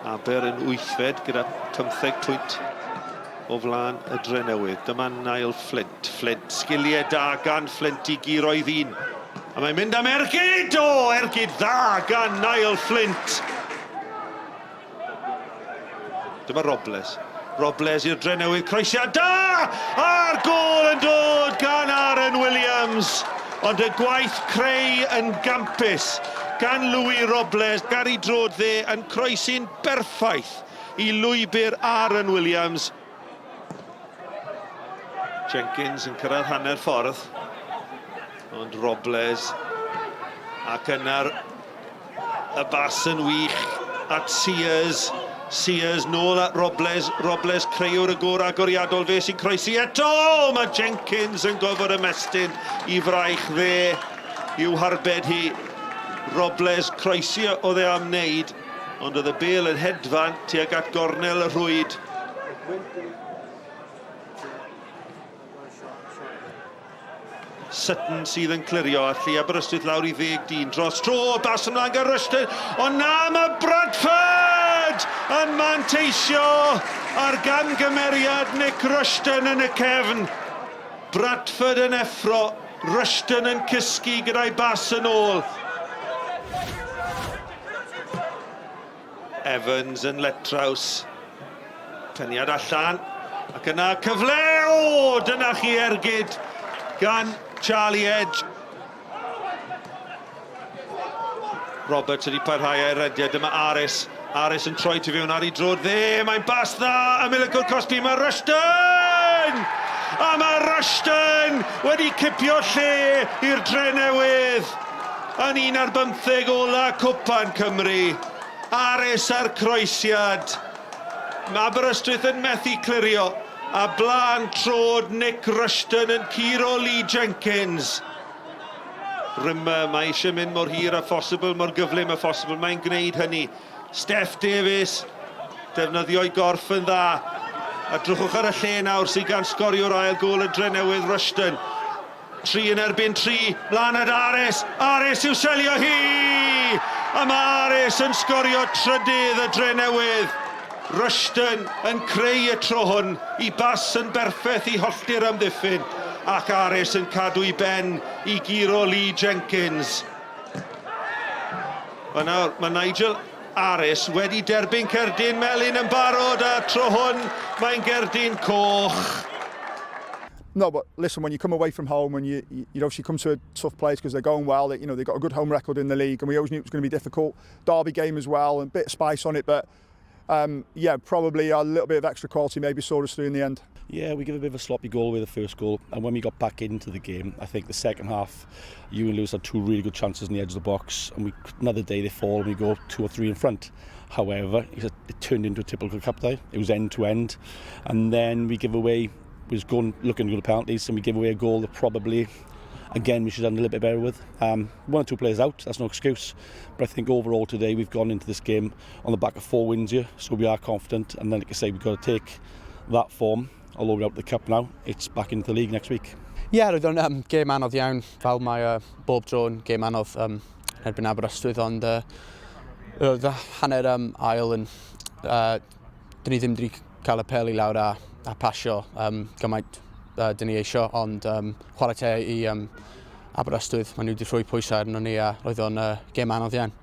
Aber yn wythfed gyda 15 pwynt o flaen y Drenewydd. Dyma Niall Flint. Flint, sgiliau da gan Flint i guro i ddyn. A mae'n mynd am ergyd! O, ergyd dda gan Niall Flint! Dyma Robles. Robles i'r Drenewydd, croesiad da! A'r gôl yn dod gan Aaron Williams. Ond y gwaith creu yn gampus gan Louis Robles. Gary drod dde yn croesi'n berffaith i lwybr Aaron Williams. Jenkins yn cyrraedd hanner ffordd. Ond Robles ac yna'r y bas yn wych at Sears. Sears nôl at Robles. Robles creuwr y gôr agoriadol fe sy'n croesi eto. Mae Jenkins yn gofod ymestyn i fraich dde i'w harbed hi. Robles croesi oedd e am wneud, ond oedd y bêl yn hedfan tuag at gornel y rhwyd. Sutton sydd yn clirio a llu Aberystwyth lawr i ddeg dyn dros tro, bas ymlaen gan Rushton, ond na, mae Bradford yn manteisio ar gamgymeriad Nick Rushton yn y cefn. Bradford yn effro, Rushton yn cysgu gyda'i bas yn ôl. Evans yn letraws. Peniad allan. Ac yna cyfle! O! Dyna chi ergyd gan Charlie Edge. Roberts wedi parhau a'i rediad. Dyma Aris. Aris yn troi tu fewn ar ei drod dde. Mae'n bas dda. Ymyl y gwr cosbi. Mae Rushton! A mae Rushton wedi cipio lle i'r Drenewydd. Yn un ar bymtheg ola Cwpan Cymru, Aris a'r croesiad. Mae Aberystwyth yn methu clirio, a blaen trod Nick Rushton yn curo Lee Jenkins. Rimmer, mae eisiau mynd mor hir â phosibl, mor gyflym â phosibl, mae'n gwneud hynny. Steff Davies, defnyddio'i gorff yn dda. A drychwch ar y lle nawr sydd gan sgoriwr ail gôl y Drenewydd, Rushton. 3 yn erbyn 3, mlaen at Ares, Ares i'w selio hi! A mae Ares yn sgorio trydydd y Drenewydd. Rushton yn creu y tro hwn, i bas yn berffeth i hollti'r amddiffyn, ac Ares yn cadw i ben i guro Lee Jenkins. Wel nawr, mae Nigel Ares wedi derbyn cerdyn melyn yn barod, a tro hwn mae'n gerdyn coch. No, but listen, when you come away from home and you, you, you obviously come to a tough place because they're going well, they, you know, they've got a good home record in the league and we always knew it was going to be difficult. Derby game as well and a bit of spice on it, but um, yeah, probably a little bit of extra quality maybe saw us through in the end. Yeah, we give a bit of a sloppy goal with the first goal, and when we got back into the game, I think the second half, you and Lewis had two really good chances in the edge of the box, and we another day they fall and we go two or three in front. However, it turned into a typical cup day. It was end to end, and then we give away was going looking to go to penalties and we give away a goal that probably again we should have done a little bit better with. Um, one or two players out, that's no excuse. But I think overall today we've gone into this game on the back of four wins here, so we are confident. And then, like I say, we've got to take that form, although we're out of the cup now, it's back into the league next week. Ie, yeah, roedd o'n um, gêm anodd iawn, fel mae uh, bob tro yn gêm anodd um, erbyn Aberystwyth, ond uh, roedd hanner um, ail yn... Uh, dyn ni ddim wedi cael y peli lawr a, a pasio um, gymaint uh, dyn ni eisiau, ond um, chwarae te i um, Aberystwyth, maen nhw wedi rhoi pwysau arno ni a roedd o'n uh, gêm anodd iawn.